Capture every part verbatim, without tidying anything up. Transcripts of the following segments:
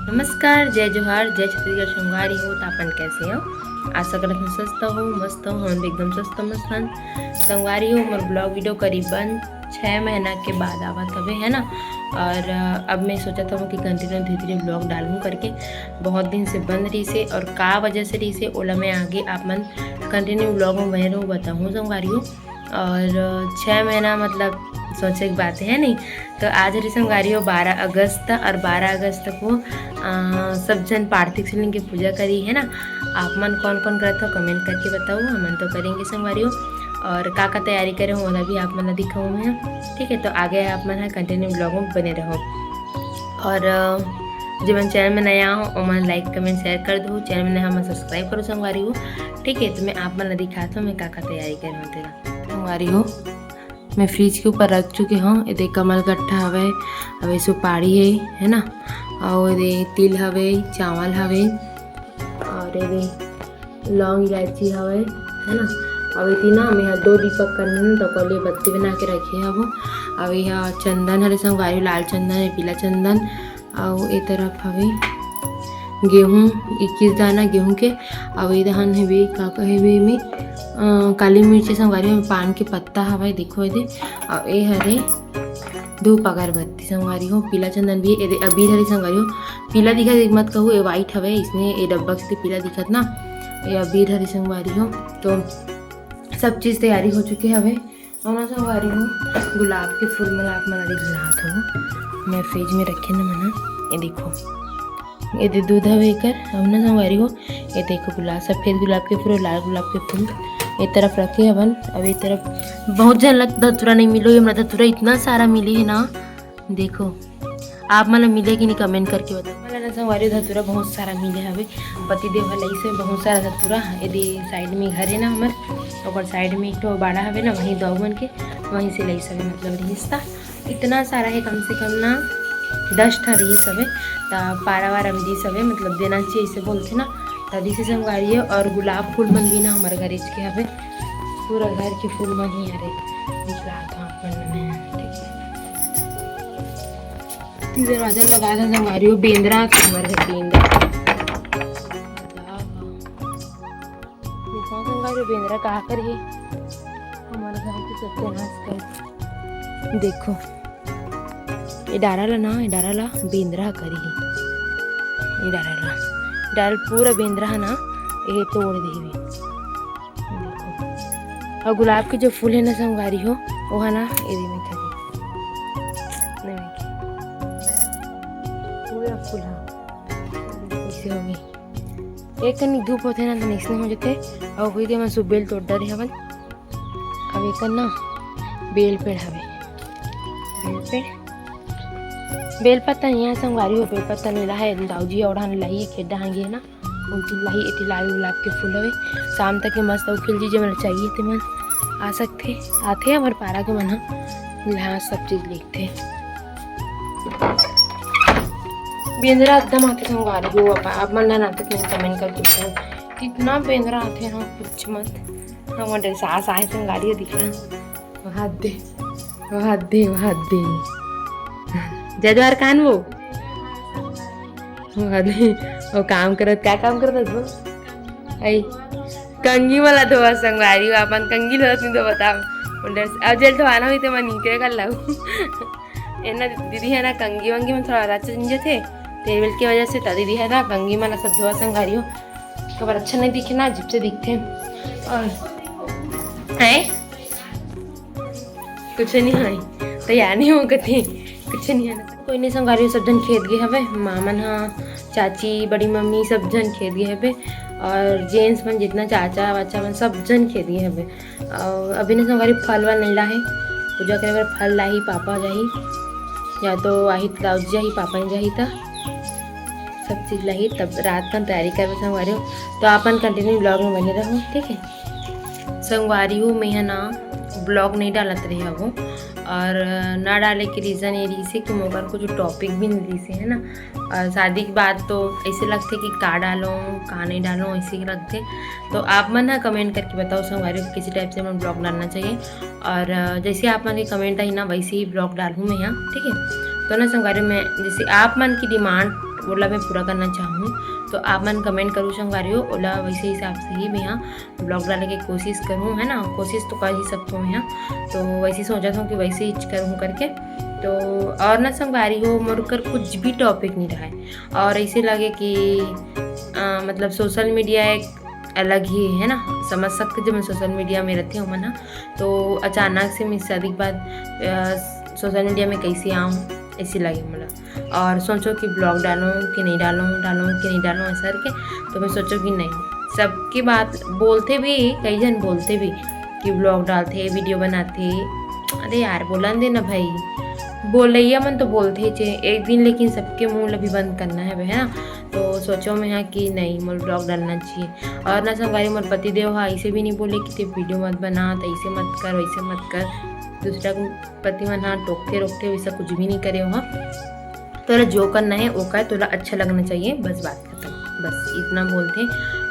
नमस्कार, जय जोहार, जय छत्तीसगढ़ संगवारी हो। त अपन कैसे हो? आशा करत हूँ स्वस्थ हो, मस्त हो। हम भी एकदम स्वस्थ मस्त हन संगवारी हो। मोर ब्लॉग वीडियो करीबन छः महीना के बाद आवत हवे, है ना। और अ, अब मैं सोचत हूँ कि कंटिन्यू धीरे धीरे ब्लॉग डालूँ करके। बहुत दिन से बंद रही से और का वजह से रही से, ओला मैं आगे आप मन कंटिन्यू ब्लॉग में बने रहू, बताऊँ संगवारी हो। और छः महीना मतलब सोचे की बात है नहीं। तो आज हरे संगवारी हो बारह अगस्त, और बारह अगस्त को अ, सब जन पार्थिव शिवलिंग की पूजा करी, है ना। आप मन कौन कौन करत हो, कमेंट करके बताओ, हमन तो करेंगे संगवारी हो। और का का तैयारी करे हो, ओला भी आप मन ला दिखाऊँ मैं, ठीक है। तो आगे आप मन ह कंटिन्यू ब्लॉग में बने रहो। और अ, जेमन चैनल में नया हो, ओमन लाइक, कमेंट, शेयर कर दो। चैनल में नया हो, ओमन सब्सक्राइब करो संगवारी हो, ठीक है। तो मैं आप मन ला दिखात हूँ, मैं का का तैयारी करे हूँ तेला। संगवारी हो, मैं फ्रिज के ऊपर रख चुके हूँ। ये देख, कमल गट्ठा हवे, अउ ये सुपारी है, है ना, अउ ये दे तिल हवे, चावल हवे, और ये दे लौंग इलायची हवे, है ना। अउ इति ना मैं ह दो दीपक करने न, तो ओकर लिए बत्ती बना के रखे हवो। अउ ये ह चंदन हरे संगवारी, लाल चंदन है, पीला चंदन, अउ ए तरफ हवे गेहूं, इक्कीस दाना गेहूं के, अउ ए दहन हवे, का कहे हवे एमे, अ, काली मिर्च संगवारी हो, पान के पत्ता हवे, देखो एदे, अउ ए हरे धूप अगरबत्ती संगवारी हो, पीला चंदन भी, एदे अबीर हरे संगवारी हो, पीला दिखत हे मत कहू, ए व्हाइट हवे, इसने ए डब्बा से पीला दिखत ना, ए अबीर हरे संगवारी हो। तो सब चीज तैयारी हो चुके हवे। अउ ना संगवारी हो, गुलाब के फूल मन आप मन ला दिखलात हो, मैं फ्रिज में रखे न मन, ये देखो, ये दे दूध हवे एकर। अउ ना संगवारी हो, ये देखो गुलाब, सफेद गुलाब के फूल, लाल गुलाब के फूल, ये तरफ रखे हवन। अब ये तरफ बहुत झन ला धतूरा नहीं मिलो, ये हमरा धतूरा इतना सारा मिले है ना, देखो। आप मन ला मिले कि नहीं, कमेंट करके बताओ। मला ना संगवारी धतूरा बहुत सारा मिले हवे, पति देव ह लइस हे बहुत सारा धतूरा। एदे साइड में घर है ना हमर, ओकर साइड में एक ठो बाड़ा हवे ना, वहीं दऊ मन के, वहीं से लइस हवे, मतलब रिहिस ता। इतना सारा है, कम से कम ना दस ठा रिहिस हवे। त पारा वारा में दिस हवे, मतलब देना चाहिए, इसे बोलथे ना। त दिस हे संगवारी हो, और गुलाब फूल मन भी ना हमर घर के हवे, पूरा घर के फूल मन ही हरे, दिखलात हूँ आप मन ला मैं, ठीक है। दरवाजा लगा था संगवारी हो, बेंदरा के हमर घर बेंदरा। देखो संगवारी हो, बेंदरा का कर ही हमर घर के सत्यानाश कर। देखो, ये डारा ला ना, ये डारा ला बेंदरा करी ही। ये डारा ला, डारा पूरा बेंदरा है ना, ये तोड़ दे भी। देखो। और गुलाब के जो फूल है ना संगवारी हो, वो है ना, ये भी मैं करी। नहीं, पूरा फूल है। ऐसे हो गई। एक कनी धूप होथे ना, तो इसने हो जाते। और कोई दे मैं सुबेल तोड़ डरे हवन। अब एक ना बेल पेड़ हवे। बेल पेड़। बेल पत्ता नहीं है संगवारी हो, बेल पत्ता नहीं रहा है। दाऊजी और हम लाई खेत डांगे है ना। उनकी लाही एती लाल गुलाब के फूल हवे। शाम तक के मस्त अउ खिल जी, जेमन चाहिए तेमन आ सकथे, आथे हमर पारा के मन ह। इहाँ सब चीज लिखथे। बेंदरा एकदम आथे संगवारी हो, आप, आप मन ना आथे तेमन कमेंट करके बताओ। कितना बेंदरा आथे ना, कुछ मत। हमर सास आए संगवारी हो, दिखला। वहाँ दे, वहाँ दे, वहाँ दे। जजवार कान वो। वहाँ दे। वो काम करत, का काम करत वो? आई। कंगी वाला धोवा संगवारी, वो अपन कंगी धोवत नहीं तो बताओ। उधर से, अब जेल धोवाना हुई तो मैं नीचे कर लाऊ। ए ना दीदी है ना, कंगी वंगी में थोड़ा रच जथे, तेल वेल की वजह से। त दीदी है ना, कंगी मन सब धोवा संगवारी हो। कबर अच्छा नहीं दिखे ना, अजीब से दिखथे। और है? कुछ नहीं है, तैयार नहीं हो कथे, कुछ नहीं है। कोई नहीं संगवारी, सब जन खेत गए हवे, माँ मन हा, चाची, बड़ी मम्मी, सब जन खेत गए हवे। और जेंट्स मन जितना चाचा वाचा मन सब जन खेत गए हवे। और अभी ने संगवारी फल वल नहीं लाहे, पूजा करे बर फल लाही, पापा जाही, या तो आही त दाऊजी जाही, पापा नहीं जाही त सब चीज लाही, तब रात का तैयारी करबे संगवारी हो। तो आप मन कंटिन्यू ब्लॉग में बने रहो, ठीक है। संगवारी हो, मैं ह ना ब्लॉग नहीं डालत रहे हवो, और ना डाले के रीजन ये रहिसे कि मोर करा कुछ टॉपिक भी नहीं रहिसे, है ना। और शादी के बाद तो ऐसे लगथे कि का डालो, का नहीं डालो, ऐसे लगथे। तो आप मन ह कमेंट करके बताओ संगवारी हो, किसी टाइप से मन ब्लॉग डालना चाहिए। और जैसे आप मन के कमेंट आई ना, वैसे ही ब्लॉग डालूँ मैं यहाँ, ठीक है। तो ना संगवारी हो, मैं जैसे आप मन की डिमांड ओला मैं पूरा करना चाहूँ। तो आप मन कमेंट करू संगवारी हो, ओला वैसे हिसाब से ही मैं यहाँ ब्लॉग डाले के कोशिश करूँ, है ना। कोशिश तो कर ही सकथों मैं यहाँ, तो वैसे ही सोचत हूँ कि वैसे ही करूँ करके। तो और ना संगवारी हो, मोर कर कुछ भी टॉपिक नहीं रहा है और ऐसे लगे कि अ, मतलब सोशल मीडिया एक अलग ही, है ना, समझ सकते, जब मैं सोशल मीडिया में रहती हूँ ना, तो अचानक से मैं शादी के बाद अ, सोशल मीडिया में कैसे आऊँ, ऐसे लगे मोला। और सोचो कि ब्लॉग डालूँ कि नहीं डालूँ, डालूँ कि नहीं डालूँ, ऐसा करके। तो मैं सोचो कि नहीं, सबके बात बोलते भी, कई जन बोलते भी कि ब्लॉग डालते, वीडियो बनाते। अरे यार, बोलन दे ना भाई, बोलैया मन तो बोलते ही चे एक दिन, लेकिन सबके मुंह ला भी बंद करना है, है ना। तो सोचो मैं हाँ कि नहीं, मोर ब्लॉग डालना चाहिए। और ना संगवारी, मोर पति देव हा ऐसे भी नहीं बोले कि ते वीडियो मत बना, तो ऐसे मत कर, वैसे मत कर। दूसरा के पति मन हा टोकते रोकते, वैसा कुछ भी नहीं करे हो। तोला जो करना है वो कर, तोला अच्छा लगना चाहिए, बस बात खत्म। बस इतना बोलते।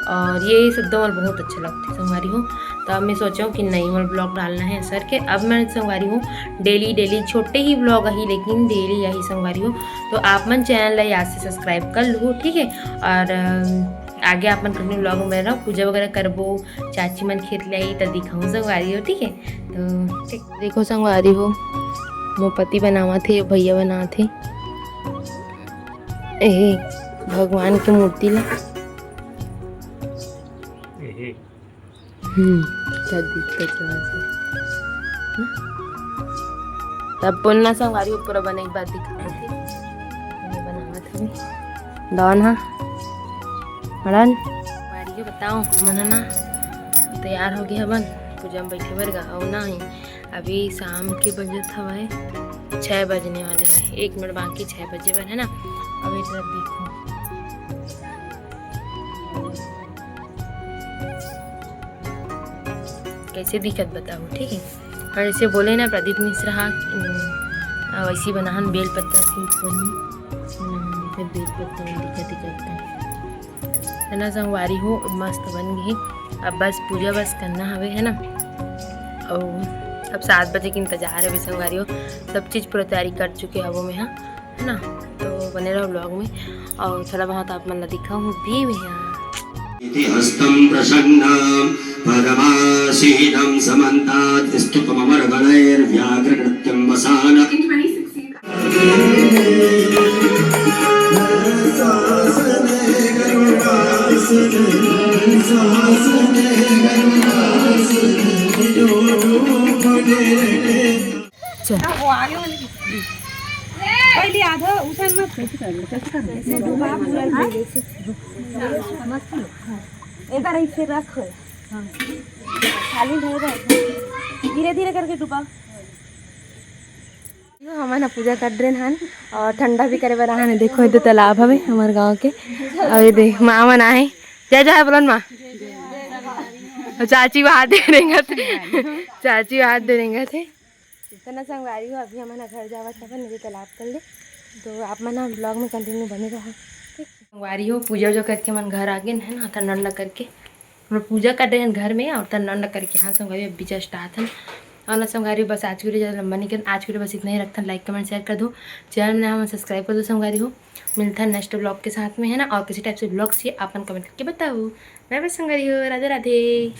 और ये शब्द मोर बहुत अच्छा लगते संगवारी हो। तो अब मैं सोचा हूँ कि नहीं, मोर ब्लॉग डालना है सर के। अब मैं संगवारी हूँ डेली डेली छोटे ही ब्लॉग आही, लेकिन डेली आही संगवारी हो। तो आप मन चैनल ला याद से सब्सक्राइब कर लो, ठीक है। और अम, आगे आप मन कंटिन्यू ब्लॉग में रहो, पूजा वगैरह करबो, चाची मन खेत ले आई त दिखाऊँ संगवारी हो, ठीक है। तो ठीक, देखो संगवारी हो, मोर पति बनावत हे, भैया बनावत हे। एहे भगवान के मूर्ति ला। एहे। हम्म, क्या दिक्कत है वैसे? हम्म? तब बोलना संगवारी, ऊपर बने के बाद दिखावत हे। ये बनावत हवे। दान हा। मड़न। संगवारी हो बताओ, मन ना तैयार हो गया हवन। पूजा में बैठे बर गा, अउ ना ही। अभी शाम के बजत हवय, छः बजने वाले हैं। एक मिनट बाकी छः बजे बर, है ना। अब एक तरफ देखो। कैसे दिखत बताओ, ठीक है। और जैसे बोले ना प्रदीप मिश्रा हा, अम, वैसी बनाहन बेल पत्ता के ऊपर में, अम, फिर बेल पत्ता में दिखत दिखत है ना संगवारी हो, मस्त बन गई। अब बस पूजा बस करना हवे, है ना। और अब सात बजे के इंतजार हवे संगवारी हो, सब चीज़ पूरा तैयारी कर चुके हवो मैं, हाँ, है ना। तो बने रहो ब्लॉग में। और थोड़ा बहुत आप मन ला दिखाऊँ भी मैं यहाँ। इति हस्तं प्रसन्नं पदमासीनं समन्तात् स्तुतममरगणैर्व्याघ्रकृत्यं वसानः। चल। पहले आधा उठन मत। कैसे कर ले? कैसे कर ले? ऐसे डुबा पूरा। हाँ? एक बार ऐसे रख। हाँ। खाली नहीं रख। धीरे धीरे करके डुबा। यो हमन ह पूजा कर रहे हन और ठंडा भी करे बर आहन। देखो, ये तो तालाब हवे हमर गांव के। और ये दे माँ मन आए। जय जय बोलन माँ। और चाची वहाँ दे रेंगत। चाची वहाँ दे रेंगत है। तो ना संगवारी हो, अभी हमन ह घर जावत हवन, नदी तालाब कर ले। तो आप मन ह ब्लॉग में कंटिन्यू बने रहो, ठीक? संगवारी हो, पूजा उजा करके हमन घर आ गए है ना, ठंडा ठंडा करके। हमन पूजा कर रहे हैं घर में और ठंडा ठंडा करके। हाँ संगवारी, अभी जस्ट आत हन। और ना संगवारी, बस आज के वीडियो ज़्यादा लंबा नहीं करन, आज के वीडियो बस इतना ही रखथन। लाइक कमेंट शेयर कर दो, चैनल में हमन सब्सक्राइब कर दो संगवारी हो। मिलता है नेक्स्ट ब्लॉग के साथ में, है ना। और किसी टाइप से ब्लॉग चाहिए आप मन कमेंट करके बताओ। बाय बाय संगवारी हो, राधे राधे।